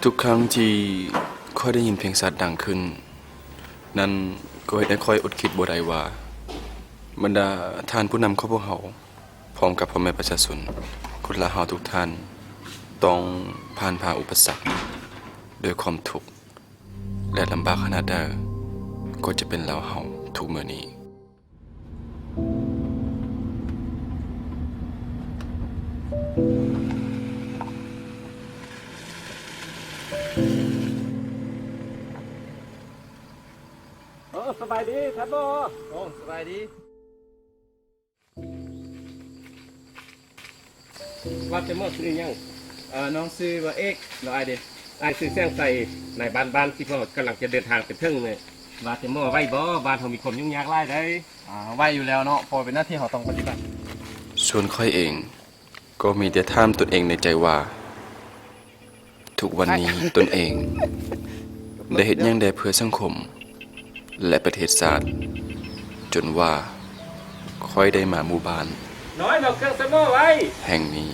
ທຸກຄັ້ງທີ່ຂ້ອຍໄດ້ຍິນເພງຊາດດັງຂຶ້ນນັ້ນ ກໍເຮັດໃຫ້ຂ້ອຍອົດຄິດບໍ່ໄດ້ວ່າ ບັນດາທ່ານຜູ້ນຳຂອງພວກເຮົາ ພ້ອມກັບພໍ່ແມ່ປະຊາຊົນ ຄົນລາວເຮົາທຸກທ່ານ ຕ້ອງຜ່ານຜ່າອຸປະສັກດ້ວຍຄວາມທຸກ ແລະ ລຳບາກຂະໜາດໃດ ກໍຈະເປັນລາວເຮົາທຸກມື້ນີ້. ໂອ້ ສະບາຍດີທ່ານໝໍ. ໂອ້ ສະບາຍດີ. ວ່າແຕ່ໝໍຊື່ອີ່ຫຍັງ? ເອີ ນ້ອງຊື່ວ່າເອກເນາະອ້າຍເດ. ອ້າຍຊື່ແສງໄຊ ນາຍບ້ານບ້ານທີ່ພໍ່ກຳລັງຈະເດີນທາງໄປເຖິງນີ້. ວ່າແຕ່ໝໍໄຫວບໍ່? ບ້ານເຮົາມີຄວາມຫຍຸ້ງຍາກຫຼາຍເດ້. ອາ ໄຫວຢູ່ແລ້ວເນາະ ເພາະວ່າເປັນໜ້າທີ່ເຮົາຕ້ອງປະຕິບັດ. ສ່ວນຂ້ອຍເອງ ກໍມີແຕ່ຖາມຕົນເອງໃນໃຈວ່າ ທຸກວັນນີ້ຕົນເອງໄດ້ເຮັດຫຍັງແດ່ເພື່ອສັງຄົມ ແລະ ປະເທດຊາດ ຈົນວ່າຂ້ອຍໄດ້ມາໝູ່ບ້ານນ້ອຍ ເອົາເຄື່ອງໃສ່ໝໍ້ໄວ້ ແຫ່ງນີ້.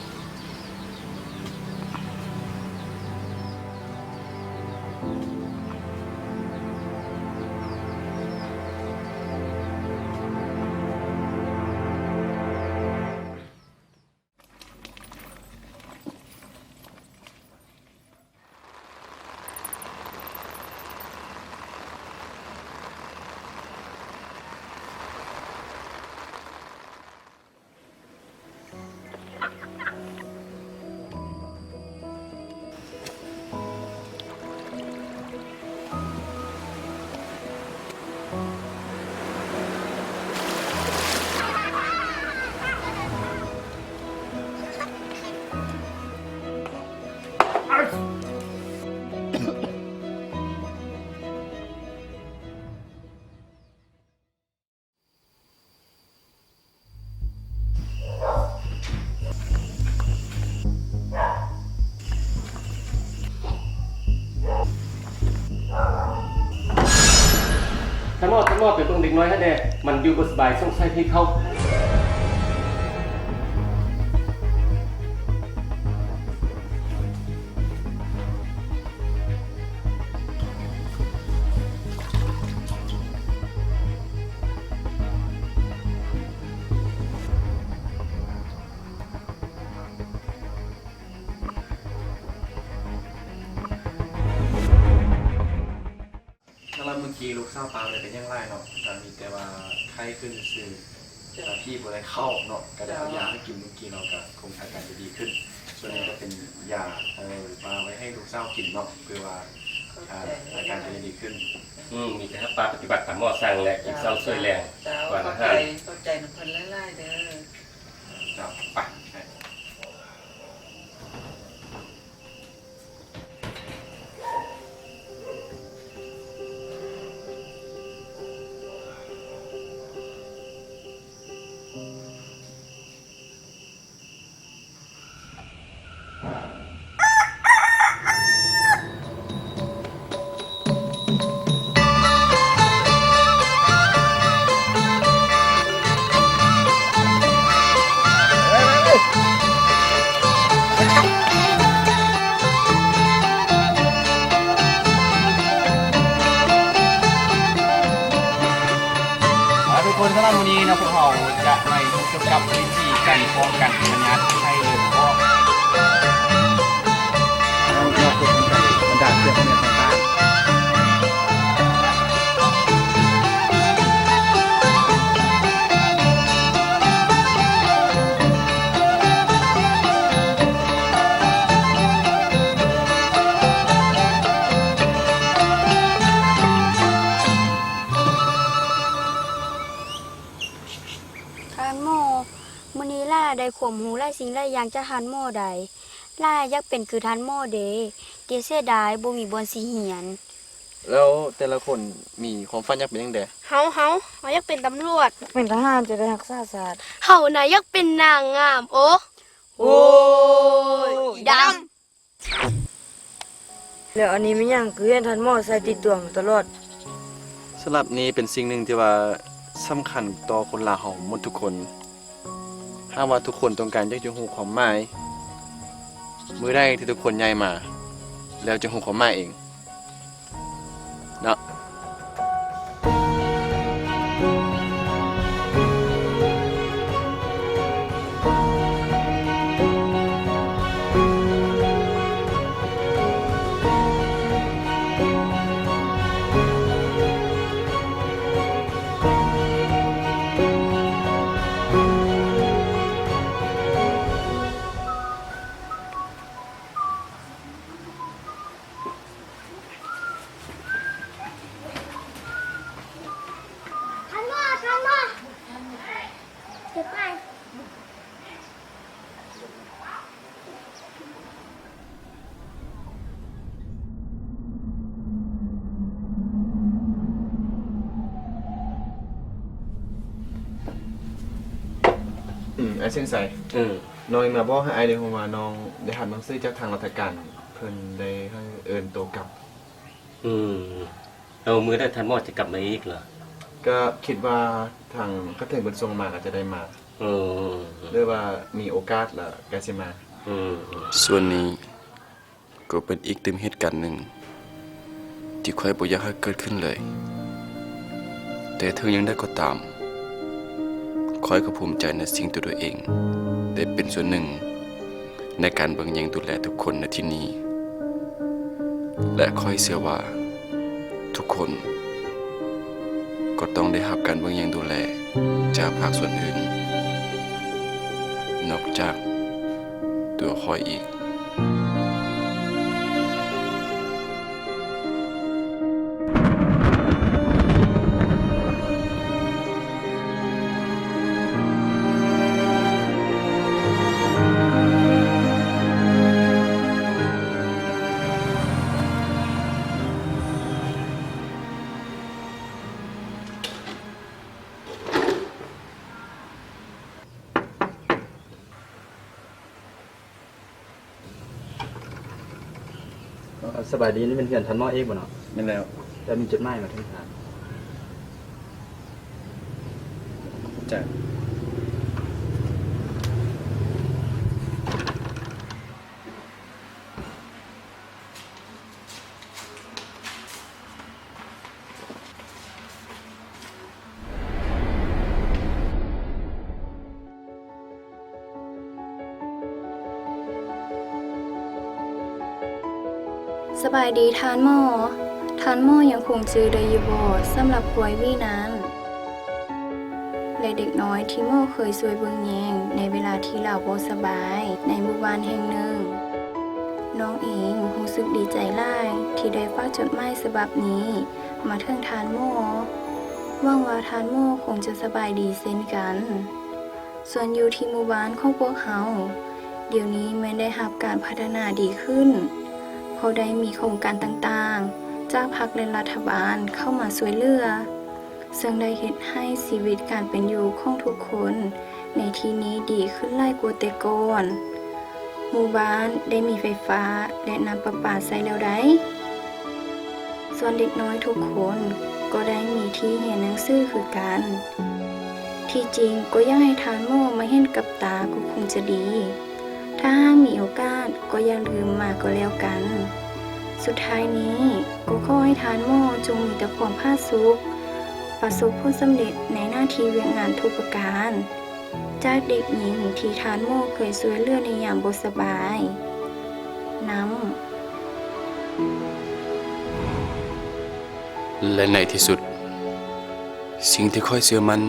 ທ່ານໝໍ ທ່ານໝໍ ໄປເບິ່ງເດັກນ້ອຍຫັ້ນແດ່ ມັນຢູ່ບໍ່ສະບາຍ ສົງໄສຜີເຂົ້າ. ສຳລັບມື້ກີ້ລູກສາວປ້າບໍ່ໄດ້ເປັນຫຍັງຫຼາຍເນາະ ກະມີແຕ່ວ່າໄຂ້ຂຶ້ນຊື່ໆ ກະທີ່ບໍ່ໄດ້ເຂົ້າເນາະ ກະໄດ້ເອົາຢາໃຫ້ກິນມື້ກີ້ເນາະ ກະຄົງອາການຈະດີຂຶ້ນ. ສ່ວນນີ້ກະເປັນຢາ ເອີ ວ່າໄວ້ໃຫ້ລູກສາວກິນເນາະ ເພື່ອວ່າ ອາ ອາການຈະໄດ້ດີຂຶ້ນ. ອືມ ມີແຕ່ຮັບປາກປະຕິບັດຕາມໝໍສັ່ງ ແລະ ກິນເຊົ້າຊ່ວຍແລງ ເຈົ້າ ກ່ອນອາຫານ. ຂອບໃຈ ຂອບໃຈນຳເພິ່ນຫຼາຍໆເດີ. ເຈົ້າ ໄປ. ເອົາ ທຸກຄົນ ສຳລັບມື້ນີ້ເນາະ ພວກເຮົາຈະໄດ້ພົບກັບວິທີການປ້ອງກັນພະຍາດໄຂ້ເລືອດອອກ ແລ້ວກໍປ້ອງກັນບັນດາເຊື້ອພະຍາດຕ່າງໆ. ທ່ານໝໍ, ມື້ນີ້ຫຼ້າໄດ້ຄວາມຮູ້ຫຼາຍສິ່ງຫຼາຍຢ່າງຈາກທ່ານໝໍໄດ໋. ຫຼ້າຢາກເປັນຄືທ່ານໝໍເດ, ແຕ່ເສຍດາຍບໍ່ມີບ່ອນຊິຮຽນ. ແລ້ວແຕ່ລະຄົນມີຄວາມຝັນຢາກເປັນຫຍັງແດ່? ເຮົາ, ເຮົາ, ເຮົາຢາກເປັນຕຳຫຼວດ. ຢາກເປັນທະຫານ ຈະໄດ້ຮັກສາຊາດ. ເຮົານະຢາກເປັນນາງງາມ. ໂອ້ ໂອ້ຍ ອີ່ດຳ. ແລ້ວອັນນີ້ແມ່ນຫຍັງ ຄືເຫັນທ່ານໝໍໃສ່ຕິດຕົວມາຕະຫຼອດ? ສຳລັບນີ້ເປັນສິ່ງໜຶ່ງທີ່ວ່າສຳຄັນຕໍ່ຄົນລາວເຮົາໝົດທຸກຄົນ. ຫາກວ່າທຸກຄົນຕ້ອງການຢາກຈະຮູ້ຄວາມໝາຍ, ມື້ໃດທີ່ທຸກຄົນໃຫຍ່ມາ, ແລ້ວຈຶ່ງຮູ້ຄວາມໝາຍເອງເນາະ. ອືມ ອ້າຍເຊງໄຊ ເອີ ນ້ອງມາບອກໃຫ້ອ້າຍໄດ້ຮູ້ວ່າ ນ້ອງໄດ້ຮັບໜັງສືຈາກທາງລັດຖະການ ເພິ່ນໄດ້ໃຫ້ເອີ້ນໂຕກັບ. ອືມ ແລ້ວມື້ໃດທ່ານໝໍຈະກັບມາອີກລະ? ກໍຄິດວ່າທາງຂ້າເຖິງເພິ່ນສົ່ງມາກໍຈະໄດ້ມາ. ເອີ ຫຼືວ່າມີໂອກາດລະກໍຊິມາ. ອືມ ສ່ວນນີ້ກໍເປັນອີກຕື່ມເຫດການໜຶ່ງທີ່ຂ້ອຍບໍ່ຢາກໃຫ້ເກີດຂຶ້ນເລີຍ. ແຕ່ເຖິງຢ່າງໃດກໍຕາມ, ຂ້ອຍກໍພູມໃຈໃນສິ່ງທີ່ຕົວເອງໄດ້ເປັນສ່ວນໜຶ່ງໃນການເບິ່ງແຍງດູແລທຸກຄົນໃນທີ່ນີ້ ແລະ ຂ້ອຍເຊື່ອວ່າ ທຸກຄົນກໍຕ້ອງໄດ້ຮັບການເບິ່ງແຍງດູແລຈາກພາກສ່ວນອື່ນ ນອກຈາກຕົວຂ້ອຍອີກ. ເອີ ສະບາຍດີ, ນີ້ແມ່ນເຮືອນທ່ານໝໍເອກບໍ່ເນາະ? ແມ່ນແລ້ວ. ແລ້ວມີຈົດໝາຍມາເຖິງທ່ານ. ຈ້າ. ສະບາຍດີທ່ານໝໍ. ທ່ານໝໍຍັງຄົງຈື່ໄດ້ຢູ່ບໍ່ ສຳລັບຄວາຍຫວີນັ້ນ ແລະ ເດັກນ້ອຍທີ່ໝໍເຄີຍຊ່ວຍເບິ່ງແຍງໃນເວລາທີ່ລາວບໍ່ສະບາຍໃນໝູ່ບ້ານແຫ່ງໜຶ່ງ? ນ້ອງເອງຮູ້ສຶກດີໃຈຫຼາຍທີ່ໄດ້ຝາກຈົດໝາຍສະບັບນີ້ມາເຖິງທ່ານໝໍ. ຫວັງວ່າທ່ານໝໍຄົງຈະສະບາຍດີເຊັ່ນກັນ. ສ່ວນຢູ່ທີ່ໝູ່ບ້ານຂອງພວກເຮົາ ດຽວນີ້ແມ່ນໄດ້ຮັບການພັດທະນາດີຂຶ້ນ ເພາະໄດ້ມີໂຄງການຕ່າງໆ ຈາກພັກ ແລະ ລັດຖະບານເຂົ້າມາຊ່ວຍເຫຼືອ, ເຊິ່ງໄດ້ເຮັດໃຫ້ຊີວິດການເປັນຢູ່ຂອງທຸກຄົນໃນທີ່ນີ້ດີຂຶ້ນຫຼາຍກວ່າແຕ່ກ່ອນ. ໝູ່ບ້ານໄດ້ມີໄຟຟ້າ ແລະ ນ້ຳປະປາໃຊ້ແລ້ວໃດ໋. ສ່ວນເດັກນ້ອຍທຸກຄົນກໍໄດ້ມີທີ່ຮຽນໜັງສືຄືກັນ. ທີ່ຈິງກໍຢາກໃຫ້ທ່ານໝໍມາເຫັນກັບຕາກໍຄົງຈະດີ. ຖ້າຫາກມີໂອກາດກໍຢ່າລືມມາກໍແລ້ວກັນ. ສຸດທ້າຍນີ້ກໍຂໍໃຫ້ທ່ານໝໍຈົ່ງມີແຕ່ຄວາມຜາສຸກ, ປະສົບຜົນສຳເລັດໃນໜ້າທີ່ວຽກງານທຸກປະການ. ຈາກເດັກຍິງທີ່ທ່ານໝໍເຄີຍຊ່ວຍເຫຼືອໃນຍາມບໍ່ສະບາຍນຳ. ແລະ ໃນທີ່ສຸດ, ສິ່ງທີ່ຂ້ອຍເຊື່ອໝັ້ນ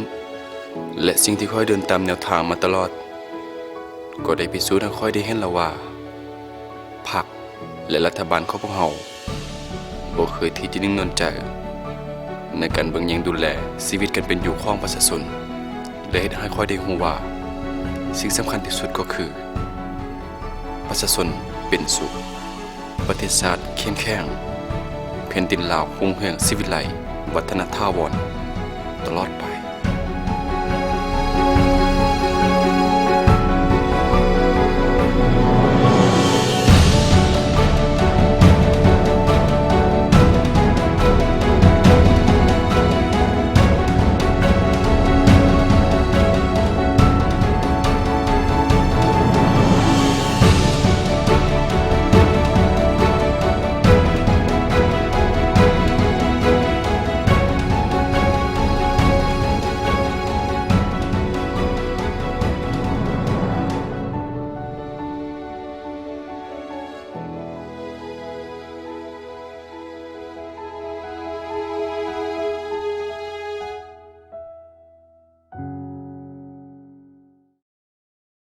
ແລະ ສິ່ງທີ່ຂ້ອຍເດີນຕາມແນວທາງມາຕະຫຼອດ ກໍໄດ້ພິສູດໃຫ້ຂ້ອຍໄດ້ເຫັນແລ້ວວ່າ ພັກ ແລະ ລັດຖະບານຂອງພວກເຮົາບໍ່ເຄີຍທີ່ຈະນິ່ງນອນໃຈໃນການເບິ່ງແຍງດູແລຊີວິດການເປັນຢູ່ຂອງປະຊາຊົນ ແລະ ເຮັດໃຫ້ຂ້ອຍໄດ້ຮູ້ວ່າ ສິ່ງສຳຄັນທີ່ສຸດກໍຄື ປະຊາຊົນເປັນສຸກ, ປະເທດຊາດເຂັ້ມແຂງ, ແຜ່ນດິນລາວຮຸ່ງເຮືອງສີວິໄລ ວັດທະນະຖາວອນຕະຫຼອດໄປ.